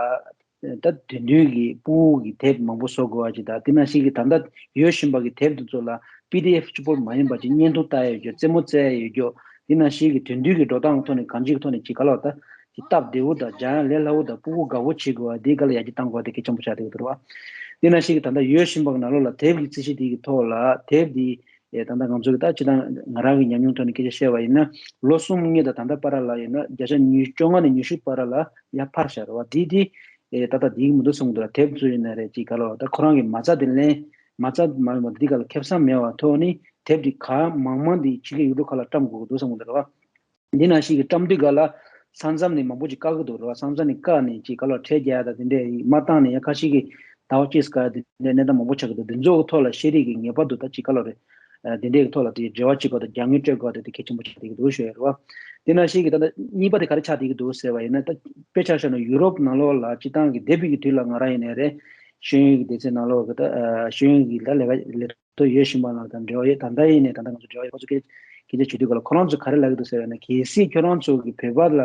ད་དེ་དུས་ཀྱི་སྤུ་གུ་གི་དེབ་མང་པོ་བཟོ་དགོས་པ་ཅིག་དང་དེ་ནང་བཞིན་གྱི་ད་ལྟ་ཡོད་བཞིན་པ་གི་དེབ་དེ་ཚོ་ལ་པི་ཌི་ཨེཕ་གཅིག་པོ་མ་ཡིན་པ་ཅིག་བརྙན་ཐུང་ལྟ་ཡ་ཡོད་རྒྱུ། རྩེད་མོ་རྩེ་ཡ་ཡོད་རྒྱུ། དེ་ནང་བཞིན་གྱི་དེ་དུས་ཀྱི་འགྲོ་སྟངས་ཐོག་ནས་གང་ཅིའི་ཐོག་ནས་ཅིག་ག་ལ་བ་ད་ཅིག་སྟབས་བདེ་བོ་དང་སྦྱང་ཡ་ལས་སླ་བོ་དང་སྤུ་གུ་དགའ་བོ་བྱེད་དགོས་པ་དེ་ག་ལ་ཡར་རྒྱས་གཏང་དགོས་པ་དེ་གལ་ཆེན་པོ་ཆགས་བསྡད་ཀྱི་འདུག་རེད་བ། དེ་ནང་བཞིན་གྱི་ད་ལྟ་ཡོད་བཞིན་པ་གི་ནང་ལོགས་ལ་དེབ་ཀྱི་རྩིས་གཞི་དེ་གི་ཐོག་ལ་དེབ་དེ་ཨེ་ད་ལྟ་ང་ཚོ་གི་ད་སྤྱིར་བཏང་ང་རང་གི་ཉམས་མྱོང་ཐོག་ནས་སྐད་ཆ་བཤད་པ་ཡིན་ན་ལོ་གསུམ་གཉིས་དང་ད་ལྟ་བར་ལ་ཡིན་ན་བརྒྱ་ཆ་ཉི་ཤུ་བཅོ་ལྔ་ནས་ཉི་ཤུ་བར་ལ་ཡར་འཕར་བཞག་རེད་བ། དེ་དེ་ཨེ་ད་ལྟ་དེའི་མི་འདུག་གསུངས་འདུག་ལ། དེབ་ཚོ་ཡིན་ན་རེད་ཅིག་ག་ལ་བ་ད་ཁོ་རང་གི་མ་རྩ་དེ་ལེན་མ་རྩ་མ་ཡོང་བ་འདི་ག་ལ་ཁེ་བཟང་མེད་པ་ཐོག་ནས་དེབ་དེ་གང་མང་མང་འདི་ཕྱི་རྒྱལ་ཡུལ་གྲུ་ཁག་ལ་བཀྲམ་དགོས་ཀྱི་འདུག་གསུངས་འདུག་རེད་བ། འདི་ནང་བཞིན་གྱི་བཀྲམ་དུས་ག་ལ་ས་མཚམས་ནས་མང་པོ་ཅིག་བཀག་གི་འདུག་རེད་བ། ས་མཚམས་ནས་བཀག་ནས་ཅིག་ག་ལ་ཁྲལ་རྒྱག་ཡ་དང་དེ་འདྲས་མ་བཏང་ནས་ཡ་ཁ་ཤས་ཀྱིས་ཟླ་བ་གཅིག་ཙམ་བཀག་ཡ་དེ་འདྲས་གནས་སྟངས་མང་པོ་ཆགས་ཀྱི་འདུག་འདི་ཚོ་གི་ཐོག་ལ་ཤེས་རིག་གི་ངེས་པར་དུ་ད་ཅིག་ག་ལ་རེད། ཨ་དེ་འདྲས་ཀྱི་ཐོག་ལ་དེ་འབྲེལ་བ་བྱེད་དགོས་དང་རྒྱབ་གཉེར་སྤྲད་དགོས་དེ་དེ་གལ་ཆེན་པོ་ཆགས་བསྡད་ཀྱི་འདུག་ཞུ་ཡ་རེད་བ། དེ་ནང་བཞིན་གྱི་ད་ལྟ་གཉིས་པ་དེ་ག་རེ་ཆགས་བསྡད་ཀྱི་འདུག་ཟེར་བ་ཡིན་ན་ད་དཔེ་ཆ་བཞག་ན་ཡུ་རོབ་ནང་ལོགས་ལ་སྤྱིར་བཏང་གི་འདས་པའི་གི་དུས་ལ་ང་རང་ཡིན་ནའི་རེད། ཤེས་ཡོན་གྱི་སྡེ་ཚན་ནང་ལོགས་གི་ད་ཨ་ཤེས་ཡོན་གྱི་ད་ལས་ཀ་ལས་ཐོག་ཡོད་བཞིན་པ་ནང་དང་འབྲེལ་བ་ཡོད། ད་ལྟ་ཡིན་ནའི་ད་ལྟ་ང་ཚོ་འབྲེལ་བ་ཡོད་ཁོ་ཚོ་སྐད་སྐད་ཆ་བྱེད་དུས་ག་ལ་ཁོ་རང་ཚོ་ག་རེ་ལབ་ཀྱི་འདུག་ཟེར་བ་ཡིན་ན་གལ་སྲིད་ཁྱོད་རང་ཚོ་གི་བོད་པ་ལ་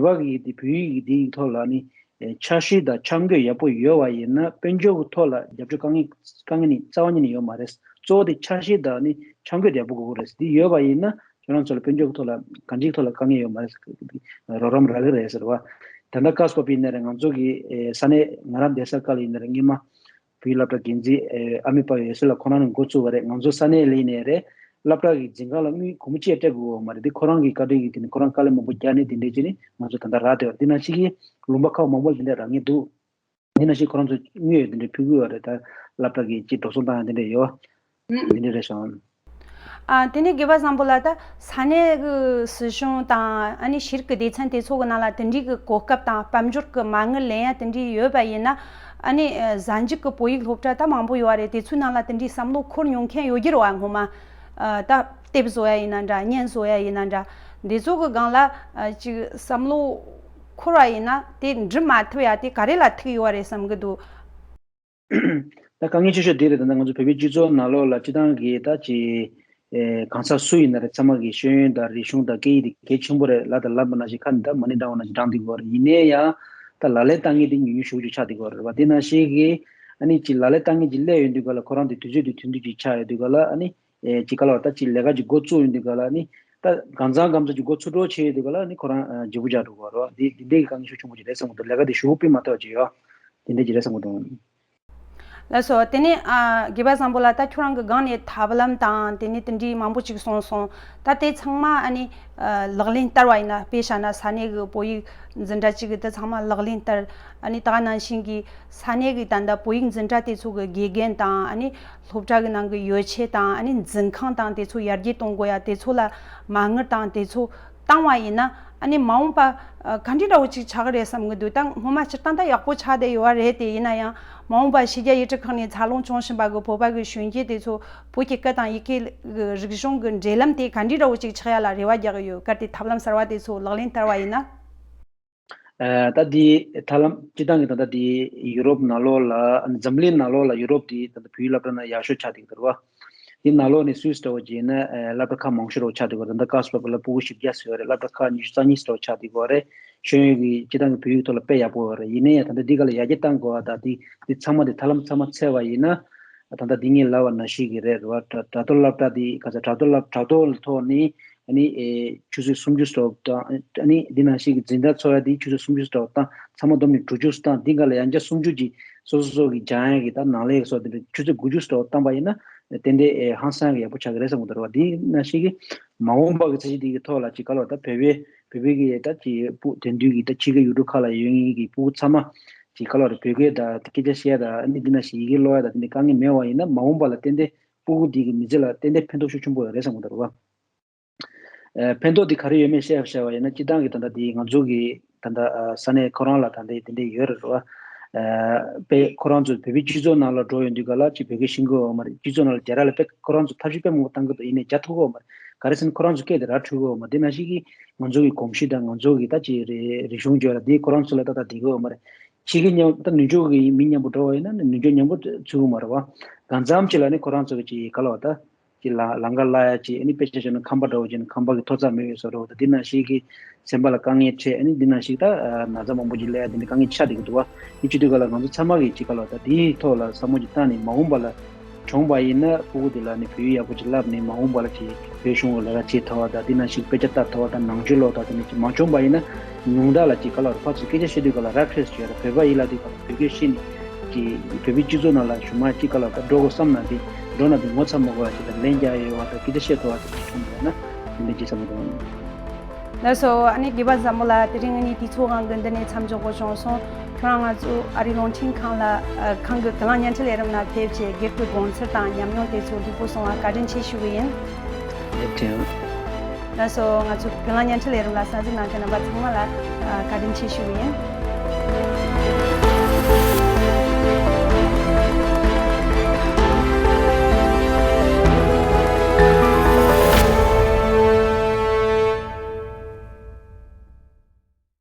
བོད་པ་གི་དེ་བོད་ཡིག་གི་དེ་ཡི་ཐོག་ལ་ནི་ ཨེ་འཆར་གཞི་དང་འཆར་འགོད་ཡག་པོ་ཡོད་པ་ཡིན་ན་དཔལ་འབྱོར་གྱི་ཐོག་ལ་རྒྱབ་སྐྱོར་དཀའ་ངལ་དཀའ་ངལ་ནི་རྩ་བ་ཉིད་ནས་ཡོད་མ་རེད། གཙོ་བོ་དེ་འཆར་གཞི་དང་ནི་འཆར་འགོད་ཡག་པོ་དགོས་ཀྱི་རེད། འདི་ཡོད་པ་ཡིན་ན་ཁྱོད་རང་ཚོ་ལ་དཔལ་འབྱོར་གྱི་ཐོག་ལ་གང་ཅིའི་ཐོག་ལ་དཀའ་ངལ་ཡོད་མ་རེད། རོགས་རམ་རག་གི་རེད་ཟེར་བ། ད་ལྟ་བཀའ་སྤོབས་པ་ཡིན་ན་རེད། ང་ཚོ་གི་ཨེ་ས་གནས་ང་རང་བསྡད་ས་ཁག་ལ་ཡིན་ན་རེད། སྔོན་མ་བོད་ཡིག་སློབ་གྲྭ་འགན་འཛིན་ཨེ་ཨ་མི་པ་ཡོད་སེ་ལ་ཁོ་རང་ནས་འགོ་བཙུགས་པ་རེད། ང་ཚོ་ས་གནས་ལ་ཡིན་ནའི་རེད། སློབ་གྲྭ་གི་འཛིན་ཁང་ལ་དངུལ་སྒོར་མོ་གཅིག་སྤྲད་དགོས་པ་མ་རེད། འདི་ཁོ་རང་གི་བཀའ་དྲིན་གྱིས་དེ་ནི་ཁོ་རང་དཀའ་ལས་མང་པོ་རྒྱག་ནས་དེ་འདྲས་བྱས་ནས་ང་ཚོ་ད་ལྟ་རག་བསྡད་པ་རེད། འདི་ནང་བཞིན་གྱི་ལུང་པ་ཁག་མང་པོ་ལ་དེ་འདྲས་རག་མཁན་འདུག་འདི་ནང་བཞིན་ཁོ་རང་ཚོ་དངུལ་ཡོད་དེ་འདྲས་ཕུལ་གྱི་ཡོད་རེད། ད་སློབ་གྲྭ་གི་ཅིག་འགྲོ་སོང་བཏང་ཡ་དེ་འདྲས་ཡོད། ཨུམ། དེ་འདྲས་རེད་ཤག་ཨ། དེ་ནས་དགེ་བ་བཟང་པོ་ལགས། ད་ས་གནས་ཀྱི་སྲིད་གཞུང་དང་ཨ་ནི་ཤེས་རིག་གི་སྡེ་ཚན་དེ་ཚོ་གི་ནང་ལ་དེ་འདྲའི་གི་གོ་སྐབས་དང་དཔལ་འབྱོར་གྱི་མ་དངུལ་ལེན་ཡ་དེ་འདྲའི་ཡོད་པ་ཡིན་ན། ཨ་ནི་ཨ་གཟའ་མཇུག་གི་བོད་ཡིག་སློབ་གྲྭ་ད་མང་པོ་ཡོད་རེད། དེ་ཚོའི་ནང་ལ་དེ་འདྲའི་བསམ་བློ་འཁོར་མྱོང་མཁན་ཡོད་ཀྱི་རེད་བ། སྔོན་མ་ཨ་ད་དེབ་བཟོ་ཡ་ཡིན་ན་འདྲ། བརྙན་བཟོ་ཡ་ཡིན་ན་འདྲ། འདི་ཚོ་གི་སྒང་ལ་ཨ་ཅིག་བསམ་བློ་འཁོར་བ་ཡིན་ན་དེ་འགྲུབ་མ་ཐུབ་ཡ་དེ་ག་རེ་ལ་ཐུག་ཡོད་རེད་བསམ་གྱི་འདུག་ད་དཀའ་ངལ་ཆེ་ཤོས་དེ་རེད། ད་ལྟ་ང་ཚོ་བོད་པའི་སྤྱི་ཚོགས་ནང་ལོགས་ལ་སྤྱི་བཏང་གི་ད་ཅི་ཨེ་གང་ཟག་སུ་ཡིན་ན་རེད། ཚང་མ་གི་ཤེས་ཡོན་དང་རིག་གཞུང་དང་སྐད་ཡིག་དེ་གལ་ཆེན་པོ་རེད། ལབ་དང་ལབ་པ་ནང་བཞིན་ཁ་འདི་ད་མ་ཎི་བགྲང་བ་ནང་བཞིན་བགྲང་བསྡད་ཀྱི་ཡོད་རེད། ཡིན་ནའི་ཡང་ད་ལག་ལེན་བསྟར་མཁན་དེ་ཉུང་ཉུང་ཞེ་པོ་ཅིག་ཆགས་བསྡད་ཀྱི་ཡོད་རེད་བ། དེ་ནང་བཞིན་གི་ཨ་ནི་ཅི་ལག་ལེན་བསྟར་མཁན་ཅིག་སླེབས་ཡོང་དུས་ག་ལ་ཁོ་རང་དེ་དུས་ཚོད་དེ་དུས་ཚོད་དུས་ཅིག་ཆགས་ཡོང་དུས་ག་ལ་ཨ་ནི་ཨེ་ཅིག་ག་ལ་བ་ད་ཅིག་ལས་ཀ་ཅིག་འགོ་བཙུགས་ཡོང་དུས་ག་ལ་ཨ་ནི་ད་གང་ཚང་གང་ཚང་ཅིག་འགོ་ཚུགས་འགྲོ་བྱས་ཡོང་དུས་ག་ལ་ཨ་ནི་ཁོ་རང་ཨ་ལྗིད་པོ་རྒྱག་འགྲོ་གི་ཡོད་རེད་བ། དེ་དེ་འདྲའི་གི་དཀའ་ངལ་ཤུགས་ཆེན་པོ་ཅིག་རེད་བསམ་གྱི་འདུག་ལས་ཀ་དེ་ཞུ་སྤེལ་མ་ཐུབ་པ་ཅིག་ཡོད། དེ་འདྲ་ཅིག་རེད་བསམ་གྱི་འདུག་ལགས་སོ། དེ་ནས་ཨ་དགེ་བ་བཟང་པོ་ལགས། ད་ཁྱོད་རང་གི་སྒང་ནས་ཐབས་ལམ་དང་དེ་ནས་དེ་འདྲའི་མང་པོ་ཅིག་གསུངས་སོང་། ད་དེ་ཚང་མ་ཨ་ནི་ཨ་ལག་ལེན་བསྟར་བ་ཡིན་ན། དཔེ་བཞག་ན་ས་གནས་ཀྱི་བོད་ཡིག་འཛིན་གྲྭ་གཅིག་གི་དེ་ཚང་མ་ལག་ལེན་བསྟར། ཨ་ནི་ད་ག་ནང་བཞིན་གྱི་ས་གནས་ཀྱི་ད་ལྟ་བོད་ཡིག་འཛིན་གྲྭ་དེ་ཚོ་གི་དགེ་རྒན་དང་། ཨ་ནི་སློབ་གྲྭ་གི་ནང་གི་ཡོ་ཆས་དང་། ཨ་ནི་འཛིན་ཁང་དང་དེ་ཚོ་ཡར་རྒྱས་གཏོང་དགོས་ཡ་དེ་ཚོ་ལ་མ་དངུལ་དང་དེ་ཚོ་བཏང་བ་ཡིན་ན། ཨ་ནི་མ་འོངས་པ་ཨ་ག་འདྲ་འདྲ་བོ་ཅིག་ཆགས་ཀྱི་རེད་བསམ་གྱི་འདུག་ད་སྔོན་མ་སྤྱིར་བཏང་ད་ཡག་པོ་ཆགས་བསྡད་ཡོད་རེད་དེ། ཡིན་ན་ཡང་མ་འོངས་པ་ཕྱི་རྒྱལ་ཡུལ་གྲུ་ཁག་ནས་འཚར་ལོངས་བྱུང་བཞིན་པ་གི་བོད་པ་གི་གཞོན་སྐྱེས་དེ་ཚོ་བོད་ཀྱི་སྐད་དང་ཡི་གེ་གི་རིག་གཞུང་གི་འབྲེལ་ལམ་དེ་ག་འདྲ་འདྲ་བོ་ཅིག་ཆགས་ཡ་ལ་རེ་བ་རྒྱག་གི་ཡོད། གལ་ཏེ་ཐབས་ལམ་གསར་བ་དེ་ཚོ་ལག་ལེན་བསྟར་བ་ཡིན་ན། ཨ་ད་འདི་ཐབས་ལམ་སྤྱིར་བཏང་གི་ད་ལྟ་འདི་ཡུ་རོབ་ནང་ལོགས་ལ། འཛམ་གླིང་ནང་ལོགས་ལ་ཡུ་རོབ་འདི་ད་ལྟ་བོད་ཡིག་སློབ་གྲྭ་ནང་ཡག་ཤོས་ཆགས་བསྡད་ཀྱི་འདུག་རེད་བ། འདི་ནང་ལོགས་ནས་སུད་སི་འདྲ་བོ་བྱས་ན་ཨ་སློབ་གྲྭ་ཁག་མང་ཤོས་འདྲ་བོ་ཆགས་བསྡད་ཀྱི་ཡོད་རེད། ད་ལྟ་ཀ་སི་སློབ་གྲྭ་ལ་ཕྲུ་གུ་བཞི་བརྒྱ་ཟེར་བ་རེད། སློབ་གྲྭ་ཁག་ཉི་ཤུ་རྩ་གཉིས་ཟེར་བ་ཆགས་བསྡད་ཀྱི་ཡོད་རེད། ཤེས་ཡོན་གྱི་སྤྱིར་བཏང་གི་བོད་ཡིག་ཐོག་ལ་དཔེ་ཡག་པོ་ཡོད་རེད། ཡིན་ན་ཡང་ད་ལྟ་འདི་ག་ལ་ཡར་རྒྱས་གཏང་དགོས་པ་དང་། འདི་འདི་ཚང་མ་འདི་ཐབས་ལམ་ཚང་མ་འཚོལ་བ་ཡིན་ན། ད་ལྟ་འདི་ངས་ལབ་པ་ནང་བཞིན་གྱི་རེད་བ། དྲ་དྲ་ཐོག་སློབ་གྲྭ་འདི་ག་ཚོད་དྲ་ཐོག་སློབ་དྲ་ཐོག་ཐོག་ནས་ཨ་ནི་ཨེ་ཆུ་ཚོད་སུམ་ཅུ་ཙམ་དང་། ཨ་ནི་འདི་ནང་བཞིན་གྱི་འཛིན་གྲྭ་འཚོགས་ཡ་འདི་ཆུ་ཚོད་སུམ་ཅུ་ཙམ་བཏང་། ཚང་མ་བསྡོམས་ནས་དྲུག་ཅུ་བཏང་། འདི་ག་ལ་ཡང་བསྐྱར་སུམ་ཅུ་གྱིས་སོ་སོ་སོ་གི་སྦྱང་ཡ་གི་ད་ནང་ལས་སོགས་དེ་འདྲ་ཆུ་ཚོད་དགུ་ཅུ་ཙམ་བཏང་པ་ཡིན་ན་ཏན་ཏན་ཨེ་ཧང་སང་གི་ཡག་པོ་ཆགས་ཀྱི་རེད་བསམ་གྱི་འདུག་རེད་བ། འདི་ནང་བཞིན་གྱི་མ་འོངས་པ་གི་ཚེ་གཞི་འདི་གི་ཐོག་ལ་ཅིག་ག་ལ་བ་ད་བོད་པའི་བོད་པའི་གི་ད་ཅིག་ཕྲུ་གུ་དེང་དུས་ཀྱི་ད་ཕྱི་རྒྱལ་ཡུལ་གྲུ་ཁག་ལ་ཡོད་མཁན་གྱི་ཕྲུ་གུ་ཚང་མ་ཅིག་ག་ལ་བ་རེད། བོད་སྐད་དང་སྐད་ཆ་བཤད་ཡ་དང་ཨ་ནི་འདི་ནང་བཞིན་ཡི་གེ་ཀློག་ཡ་དང་དེ་འདྲ་དཀའ་ངལ་མེད་པ་ཡིན་ན། མ་འོངས་པ་ལ་ཏན་ཏན་ཕྲུ་གུ་འདི་གི་མི་ཚེ་ལ་ཏན་ཏན་ཕན་ཐོགས་ཤུགས་ཆེན་པོ་ཡོད་རེད་བསམ་གྱི་འདུག་རེད་བ། ཨ་ཕན་ཐོགས་འདི་ག་རེ་ཡོད་མེད་བཤད་བཤད་པ་ཡིན་ན། སྤྱིར་བཏང་གི་ད་ལྟ་འདི་ང་ཚོ་གི་ད་ལྟ་ཨ་ས་གནས་ཁོ་རང་ལ་ད་ལྟ་དེ་འདྲ་ཡོད་རེད་བ། ཨ་དཔེ་ཁོ་རང་ཚོ་བོད་པའི་སྤྱི་ཚོགས་ནང་ལ་འགྲོ་ཡོང་དུས་ག་ལ་ཅིག་བོད་སྐད་ཤེས་ཀྱི་ཡོད་མ་རེད། སྤྱི་ཚོགས་ནང་ལ་རྒྱ་ར་ལ་དཔེ་ཁོ་རང་ཚོ་ཐབས་ཤེས་དཔེ་མང་པོ་བཏང་གི་འདུག་ཡིན་ནའི་རྒྱག་ཐུབ་ཀྱི་ཡོད་མ་རེད། ག་རེ་ཟེར་ན་ཁོ་རང་ཚོ་སྐད་དེ་ར་འཕྲོད་ཀྱི་ཡོད་མ་རེད། འདི་ནང་བཞིན་གྱི་ང་ཚོ་གི་གོམས་གཤིས་དང་ང་ཚོ་གི་ད་ཅིག་རེ་རིག་གཞུང་བརྗོད་ལ་འདི་ཁོ་རང་ཚོ་ལ་ཏག་ཏག་བསྡད་ཀྱི་ཡོད་མ་རེད། ཕྱི་རྒྱལ་མཉམ་ད་ནུབ་ཕྱོགས་ཀྱི་མི་མཉམ་པོ་འགྲོ་བ་ཡིན་ན་ནི་ནུབ་ཕྱོགས་མཉམ་པོ་ཚུད་ཀྱི་མ་རེད་བ། གང་འཚམ་ཅིག་ལ་ནི་ཁོ་རང་ཚོ་གི་ཅིག་ག་ལ་བ་ད་ཅིག་ལ་ལམ་ཁ་བརླག་ཡ་ཅིག་ཨ་ནི་དཔེ་ཆ་བཞག་ན་ཁང་པ་འདྲ་བོ་ཅིག་ནི་ཁང་པ་གི་ཐོག་རྩེག་མེད་ཡོད་ས་འདྲ་བོ་ད། འདི་ནང་བཞིན་གྱི་སེམས་པ་ལ་དཀའ་ངལ་འཕྲད། ཨ་ནི་འདི་ནང་བཞིན་ད་ན་ཚ་མང་པོ་ཅིག་སླེབས་ཡ་འདི་ནི་དཀའ་ངལ་ཆགས་བསྡད་ཀྱི་འདུག་བ། དེ་བྱེད་དུས་ག་ལ་ང་ཚོ་ཚང་མ་གིས་ཅིག་ག་ལ་བ་ད་འདིའི་ཐོག་ལ་བསམ་བློ་ཅིག་བཏང་ནས་མ་འོངས་པ་ལ་བྱུང་བ་ཡིན་ན་ཕྲུ་གུ་དེ་ལ་ནི་བོད་ཡིག་ཡག་པོ་ཅིག་བསླབས་ནས་མ་འོངས་པ་ལ་ཅིག་བོད་གཞུང་གི་ལས་ཀ་བྱེད་ཐུབ་པ་དང་། དེ་ནང་བཞིན་དཔེ་ཆ་ལྟ་ཐུབ་པ་དང་། ནང་ཆོས་ཀློག་ཐུབ་པ་དེ་ནི་ཅིག་མ་བྱུང་བ་ཡིན་ན་ཉུང་མཐའ་ལ་ཅིག་ག་ལ་ཕར་ཚུར་སྐད་ཆ་བཤད་དུས་ག་ལ་ར་འཕྲོད་ཅིག་ཡོད་ར། བོད་པ་ཡིན་ལབ་དུས་ག་ལ་བོད་སྐད་བཤད་ནས་ཅིག་བོད་པའི་སྤྱི་ཚོགས་ནང་ལ་གཞུག་མ་ཅིག་ག་ལ་ད་འགྲོ་དགོས་བསམ་ན་དེ་འགྲོ་ན་དེ་ངོ་ཚ་མ་དགོས་པ་ཅིག་དང་ལན་རྒྱག་ཡ་ཡོད་པ་དང་སྐད་ཆ་བཤད་ཐུབ་པ་ཅིག་བྱུང་བ་ཡིན་ན་དེ་འདྲ་ཅིག་བསམ་གྱི་འདུག་ལགས་སོ། ཨ་ནི་དགེ་བ་བཟང་པོ་ལགས། དེ་རིང་ངས་དུས་ཚོད་དབང་གིས་འདི་ནས་མཚམས་འཇོག་དགོས་བྱུང་སོང་། ཁྱོད་རང་ང་ཚོ་ཨ་རིའི་རླུང་འཕྲིན་ཁང་ལ་ཨ་ཁང་གི་ཀུན་གླེང་བརྙན་འཕྲིན་ལས་རིམ་ལ་ཕེབས་བྱས་སྒེར་གྱི་དགོངས་ཚུལ་དང་ཉམས་མྱོང་དེ་ཚོ་ལྷུག་པོ་གསུང་བར་བཀའ་དྲིན་ཆེ་ཞུ་གི་ཡིན། ལགས་སོ། ང་ཚོ་ཀུན་གླེང་བརྙན་འཕྲིན་ལས་རིམ་ལ་གསན་གཟིགས་གནང་མཁན་རྣམ་པ་ཚང་མ་ལ་ཨ་བཀའ་དྲིན་ཆེ་ཞུ་གི་ཡིན།